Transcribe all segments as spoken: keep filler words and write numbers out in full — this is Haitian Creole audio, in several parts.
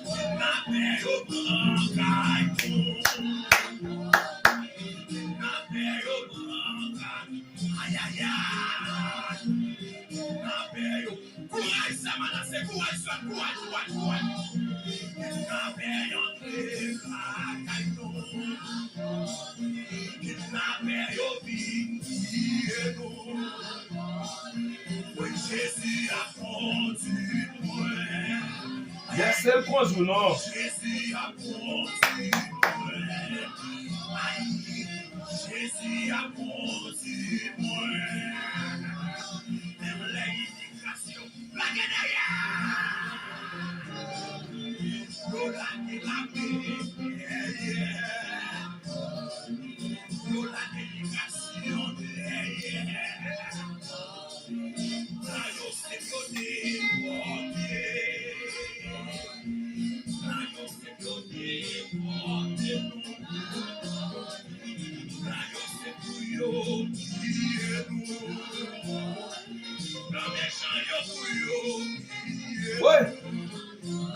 Kidnapè yo pran kay moun. Kidnapè yo pran kay. Ayayay. Kidnapè yo. Kouraj, sè Manase, kouraj, sè, kouraj, kouraj, kouraj. Kidnapè yo antre lakay nou. Kidnapè yo vin tiye nou. Wi, Jezi ap kondui mwen. Lèse l kondui w non. Jezi ap kondui mwen. Ay, Jezi ap kondui mwen. Menm lè imigrasyon lage dèyè. Yo lage lame dèyè. Yo lage imigrasyon dèyè. Nan yo se yo depòte. Nan yo se yo depòte nou. Nan yo se pou yo tiye nou. Nan mechan yo pou yo tiye nou.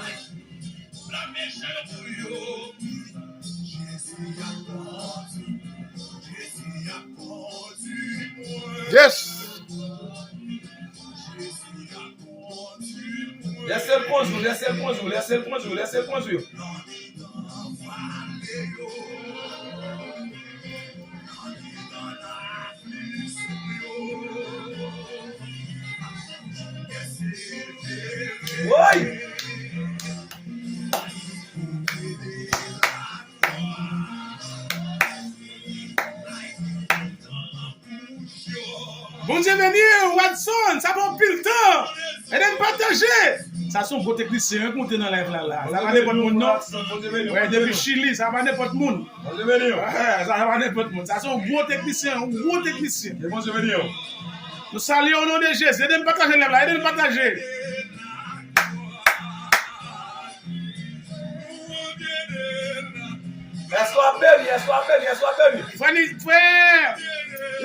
Nan mechan yo pou yo. Jezi ap kondui. Jezi ap kondui mwen. Yes. Lèse l kondui w, lèse l kondui w, lèse l kondui w, lèse l kondui w. Woy! Bondye beni w, Watson, sa fè anpil tan. Ede n pataje. Sa se yon gwo teknisyen wi k monte nan live la la. Sa pa nenpòt moun non. Wi, depi Chili, sa pa nenpòt moun. Bondye beni w. Sa pa nenpòt moun. Sa se yon gwo teknisyen, yon gwo teknisyen. Ke Bondye beni w. Nou salye w o non de Jezi. Ede n pataje live la, ede n pataje. Èske w ap beni? Èske w ap beni? Èske w ap beni? Frè Ni-, frè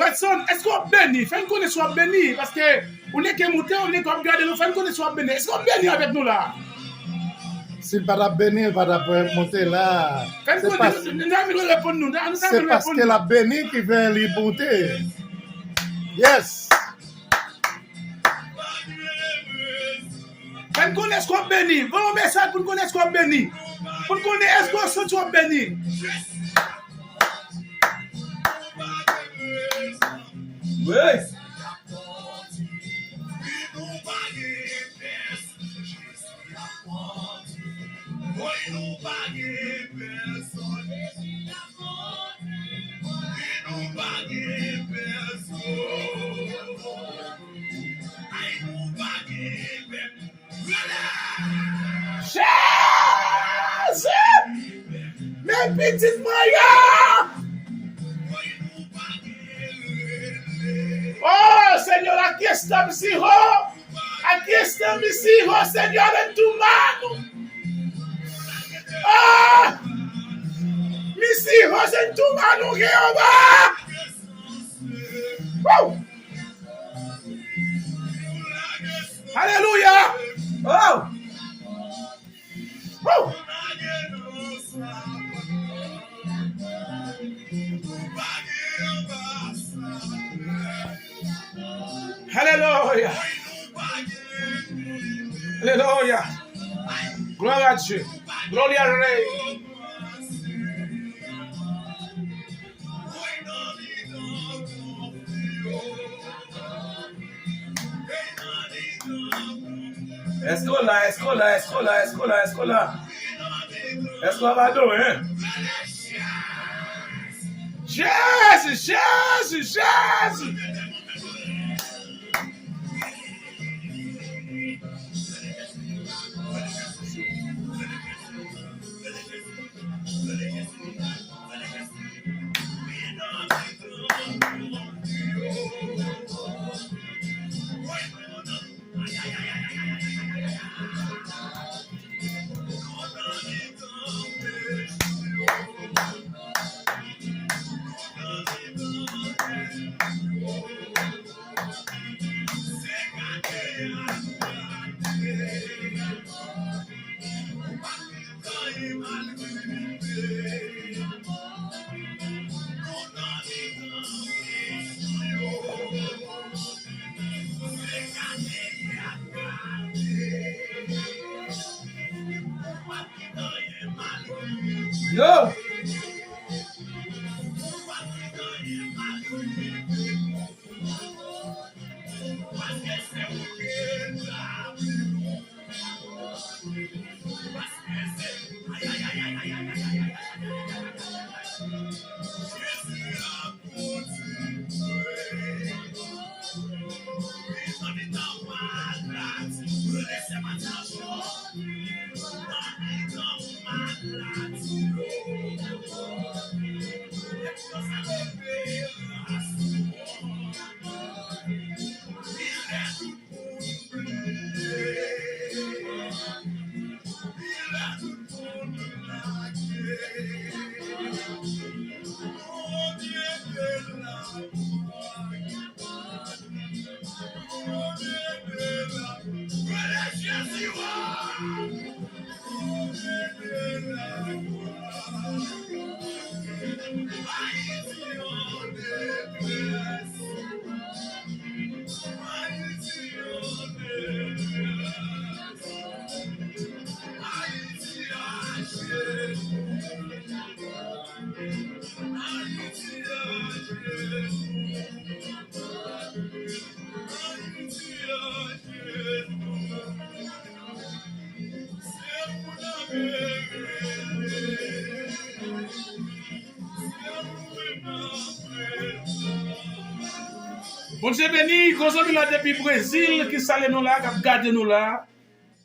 Watson, èske w ap beni? Fè n konnen si w ap beni, paske ou nèk ke moute, ou nèk w ap gade nou, fè n konnen si w ap beni. Èske w ap beni avèk nou la? Si l pa t ap beni, l pa t ap monte la. Fè n konnen, nou ta renmen reponn nou, nou ta renmen reponn nou. Se paske l ap beni ki fè li monte. Yes. Fè n konnen èske w ap beni. Voye yon mesaj pou n konnen èske w ap beni. Pou n konnen èske w santi w ap beni. Wi. Woy, nou pa gen pèsonn. Wi, nou pa gen pèsonn. Ay, nou pa gen pèsonn. Jezi! Men pitit mwen yo! Oh, Señor, aquí está mis hijos. Aquí está mis hijos, Señor, en tu mano. Ah! Mis hijos en tu mano, Jehová. Woo! Aleluya! Oh! Woo! Aleluya! Aleluya! Gloire à Dieu! Gloria al Rey! Èske w la, èske w la, èske w la, èske w la, èske w la? Èske w ap adore, en? Jezi, Jezi, Jezi! Yo! Bondye beni, gwo zanmi la depi Brezil ki salye nou la, k ap gade nou la.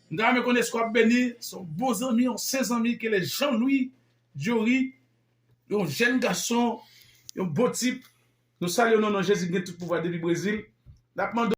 M ta renmen konnen èske w ap beni, se yon bon zanmi, yon sen zanmi ki rele Jean Louis Jory, yon jèn gason, yon bon tip. Nou salye w nan non Jezi ki gen tout pouvwa depi Brezil. N ap mande